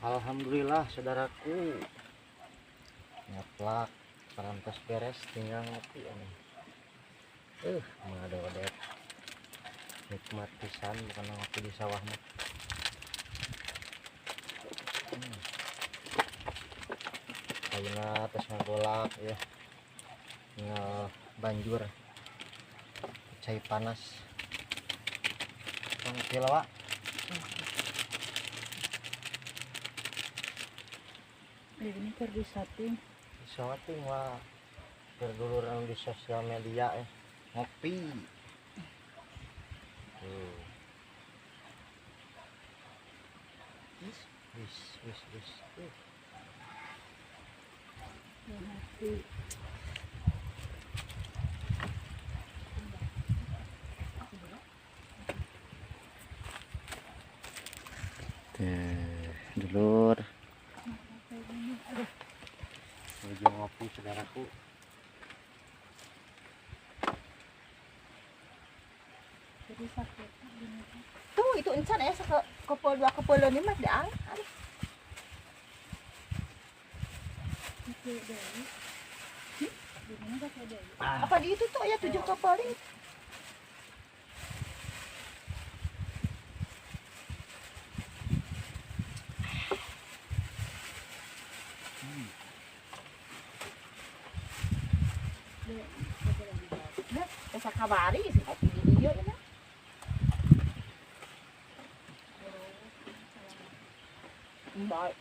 Alhamdulillah saudaraku, ngeplak parantos beres, tinggal ngopi ini. Mengadodet nikmat pisan bukan ngopi di sawah mah. Ayeuna tos ngagolak ya, tinggal banjur cai panas. Ngopi lah, Wak. Ini keur disetting. Disetting lah. Keur dulur anu di sosial media ya. Ngopi. Tuh. Wis, wis, wis, wis. Ngopi. Tuh, dulur. Menuju ngopi saudaraku. Jadi sakit. Tuh itu encan ya kepol dua kepol ini mah diang. Apa di itu tuh ya 7 kepol ini. Esa kabari sih kopi di dia ya. Baik.